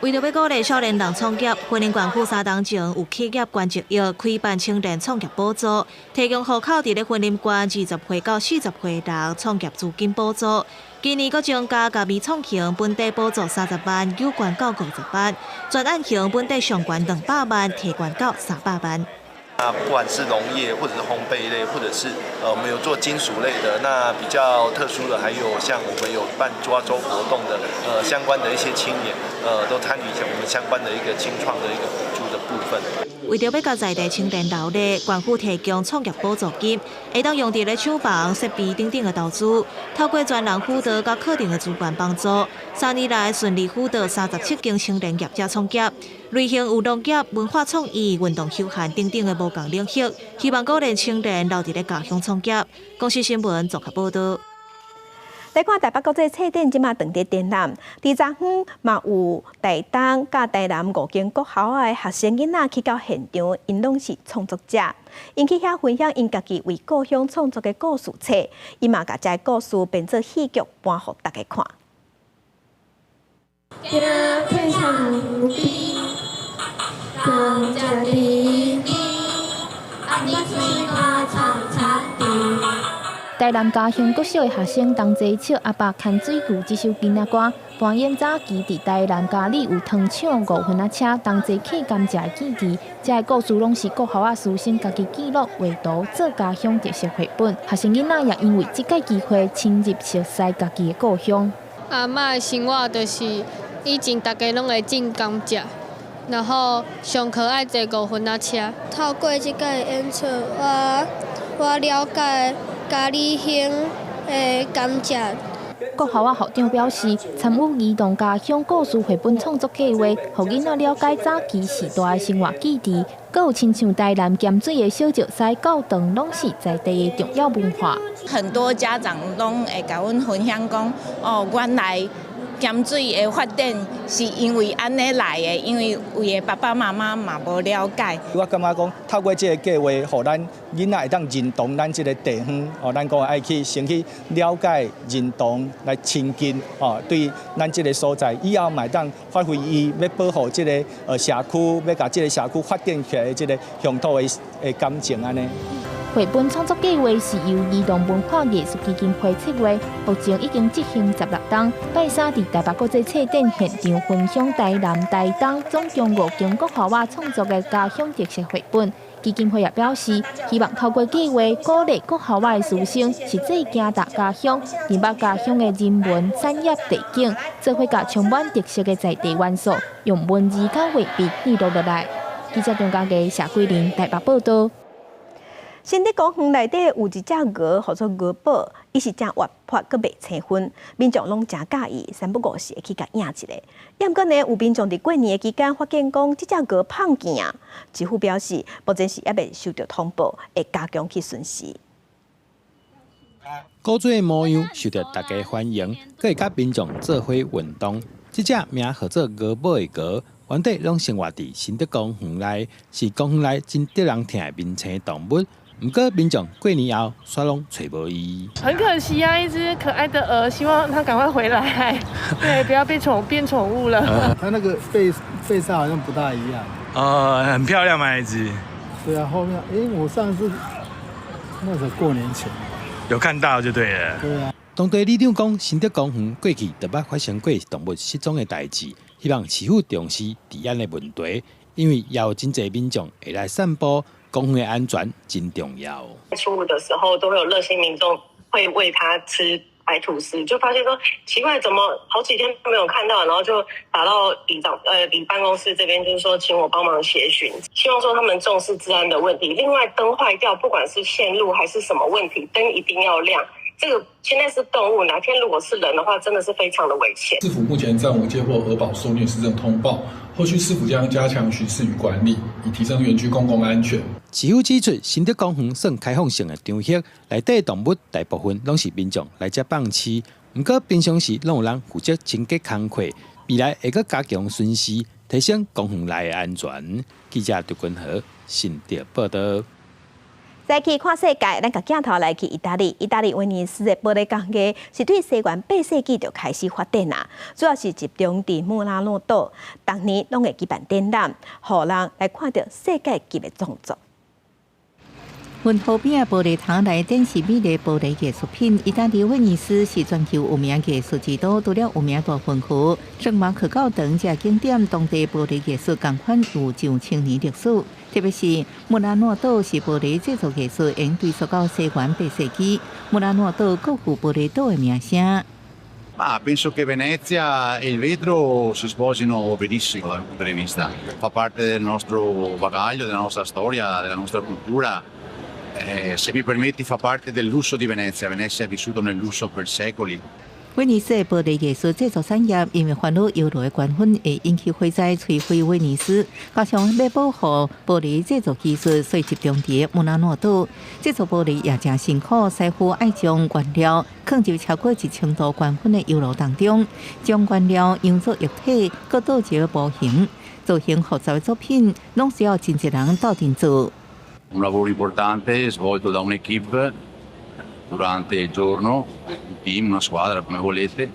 為著欲鼓勵少年人創業，雲林縣府三冬前有企業關注億開辦青年創業補助，提供戶口佇咧雲林縣二十歲到四十歲人創業資金補助。今年閣增加共微創型本底補助三十萬，有關到五十萬；專案型本底上懸兩百萬，提懸到三百萬。那不管是農業，或者是烘焙類，或者是我們有做金屬類的，那比較特殊的，還有像我們有辦抓周活動的，相關的一些青年，都參與我們相關的一個青創的一個補助的部分。為著欲共在地青年留咧，縣府提供創業補助金，會當用佇咧廠房、設備等等的投資，透過專人輔導佮課程的資源幫助，三年來順利輔導三十七間青年業者創業，類型有農業、文化創意、運動休閒等等的無仝領域，希望鼓勵青年留佇咧家鄉創業。公視新聞綜合報導。來看台北國際車展，這馬正佇展覽，佇昨昏嘛有台東佮台南五間國校的學生囡仔去到現場，𪜶攏是創作者，𪜶去遐分享𪜶家己為故鄉創作的故事冊，伊嘛共這个故事編做戲劇搬予大家看。非常無比，台南嘉興國小的學生同齊唱阿爸牽水牛這首囡仔歌，扮演早期佇台南佳里有糖廠五分仔車同齊刻甘蔗的記憶。這个故事攏是國校仔師生家己記錄畫圖做家鄉特色繪本。學生囡仔也因為這個機會深入熟悉家己的故鄉。阿嬤的生活就是以前大家攏會種甘蔗，然後上課愛坐五分仔車。透過這個演出，我了解佳里鄉的甘蔗。國校仔校長表示，參與兒童家鄉故事繪本創作計劃，予囡仔了解早期時代的生活記憶，閣有親像台南鹹水的小石獅教堂，攏是在地的重要文化。很多家長攏會共阮分享講，哦，原來鹹水的發展是因為按呢來的，因為有的爸爸媽媽嘛無了解。我感覺講，透過這個計劃，予咱囡仔會當認同咱這個地方，哦，咱講愛去先去了解、認同，來親近，哦，對咱這個所在，以後嘛會當發揮伊欲保護這个社區，欲共這個社區發展起來的這个鄉土的感情按呢。繪本創作計劃是由兒童文化藝術基金會策劃，目前已經執行16冬。拜三佇台北國際冊展現場分享台南、台東總共五間國校仔創作的家鄉特色繪本。基金會也表示，希望透過計劃鼓勵國校仔的師生實際行踏家鄉，認捌家鄉的人文、產業、地景，做伙共充滿特色的在地元素，用文字佮畫筆記錄落來。記者張家傑、謝桂玲台北報導。新竹公園內底有一隻鵝，號做鵝寶，伊是誠活潑，閣袂青昏，民眾攏誠佮意，三不五時會去共養一下。毋過呢，有民眾佇過年的期間發現講，這隻鵝胖去啊，市府表示，目前是猶未收到通報，會加強去巡視。古錐的模樣受到大家歡迎，閣會佮民眾做伙運動。這隻名號做鵝寶的鵝，原底攏生活佇新竹公園內，是公園內真得人疼的明星動物。毋過民眾過年後，煞攏揣無伊。很可惜啊，一隻可愛的鵝，希望它趕快回來，對，不要被寵變寵物了。它那個背上好像不大一樣。哦，很漂亮嘛，一隻。對啊，後面，欸，我上次那時候過年前有看到就對了。對啊。當地里長講，新竹公園過去就捌發生過動物失蹤的代誌，希望市府重視治安的問題，因為也有真濟民眾會來散步。公園的安全真重要。初五的時候，都會有熱心民眾會餵它吃白吐司，就發現說奇怪，怎麼好幾天都沒有看到，然後就打到里長里辦公室這邊，就是說請我幫忙協尋，希望說他們重視治安的問題。另外燈壞掉，不管是線路還是什麼問題，燈一定要亮。這個現在是動物，哪天如果是人的話，真的是非常的危險。市府目前暫無接獲鵝寶受虐失證通報，後續市府將加強巡視與管理，以提升園區公共安全。市府指出，新竹公園算開放性的場域，內底動物大部分攏是民眾來遮放飼，毋過平常時攏有人負責清潔工課，未來會閣加強巡視，提升公園內的安全。記者劉君和新竹報導。再去看世界，咱共鏡頭來去意大利。意大利威尼斯的玻璃工藝是對西元8世紀就開始發展啦，主要是集中佇穆拉諾島，逐年攏會舉辦展覽，予人來看著世界級的創作。運河邊的玻璃窗來展示美麗玻璃藝術品。意大利威尼斯是全球有名藝術之都，除了有名大運河、聖馬可教堂這景點，當地玻璃藝術仝款有上千年歷史。特別是穆拉諾島是玻璃製作藝術，應追溯到西元8世紀。穆拉諾島閣有玻璃島的名聲。 Ma penso che Venezia e il vetro si sposino benissimo dal mio punto di vista. Fa parte del nostro bagaglio, della nostra storia, della nostra cultura. Se mi permetti, fa parte del lusso di Venezia. Venezia ha vissuto nel lusso per secoli. 威尼斯的玻璃藝術製作產業，因為煩惱油爐的關分會引起火災，摧毀威尼斯，加上欲保護玻璃製作技術，所以集中佇穆拉諾島製作玻璃也誠辛苦。師傅愛將原料囥入超過1000度高溫的油爐當中，將原料溶做液體，閣倒入模型，造型複雜的作品，攏需要真濟人鬥陣做。 Un lavoro importante svolto da un'équipe durante il giorno, un team, una squadra, come volete.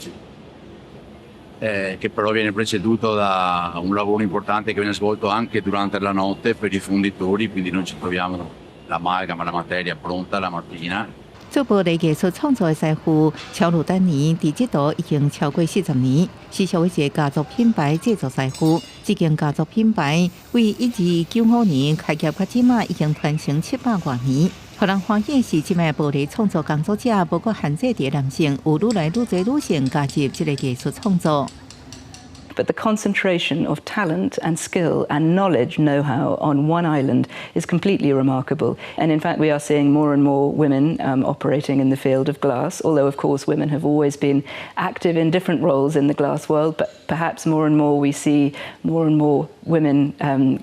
Che però viene preceduto da un lavoro importante che viene svolto anche durante la notte per i fonditori, quindi noi ci troviamo l'amalgama, la materia pronta la mattina. 做玻璃藝術創作的師傅喬魯丹尼，佇這度已經超過40年，是屬於一个家族品牌製作師傅。這間家族品牌為1295年開業，到這馬已經傳承700外年。予人歡喜的是，這擺玻璃創作工作者，無閣限制佇男性，有愈來愈濟女性加入這个藝術創作。 But the concentration of talent and skill and knowledge, know-how on one island is completely remarkable. And in fact, we are seeing more and more women operating in the field of glass, although, of course, women have always been active in different roles in the glass world. But perhaps more and more we see more and more women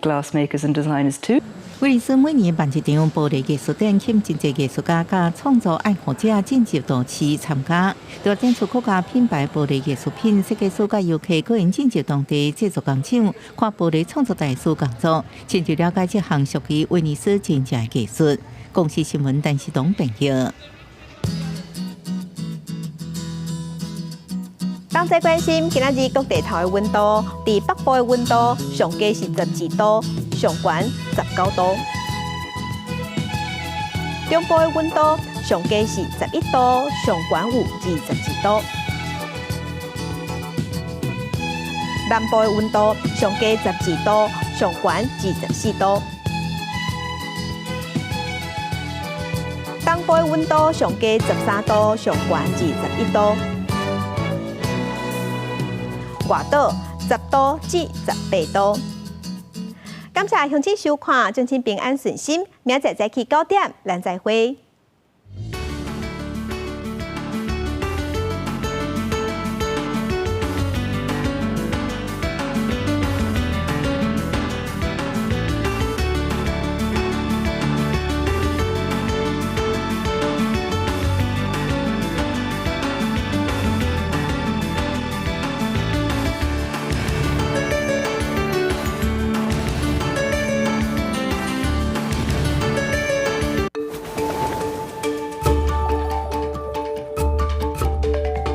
glass makers and designers too. 威尼斯每年辦一場玻璃藝術展，吸引真濟藝術家佮創作愛好者進入都市參加。除了展出國家品牌玻璃藝術品，設計師佮遊客閣會進入當地製作工廠，看玻璃創作大師工作，深入了解這項屬於威尼斯真正的藝術。公視新聞陳世東編譯。同齊關心今仔日各地頭的溫度，佇北部的溫度上低是12度，上懸19度；中部的溫度上低是11度，上懸有22度；南部的溫度上低12度，上懸24度；東部的溫度上低13度，上懸21度。外島10度至18度。感謝鄉親收看，祝親平安順心。明仔載早起9點，咱再會。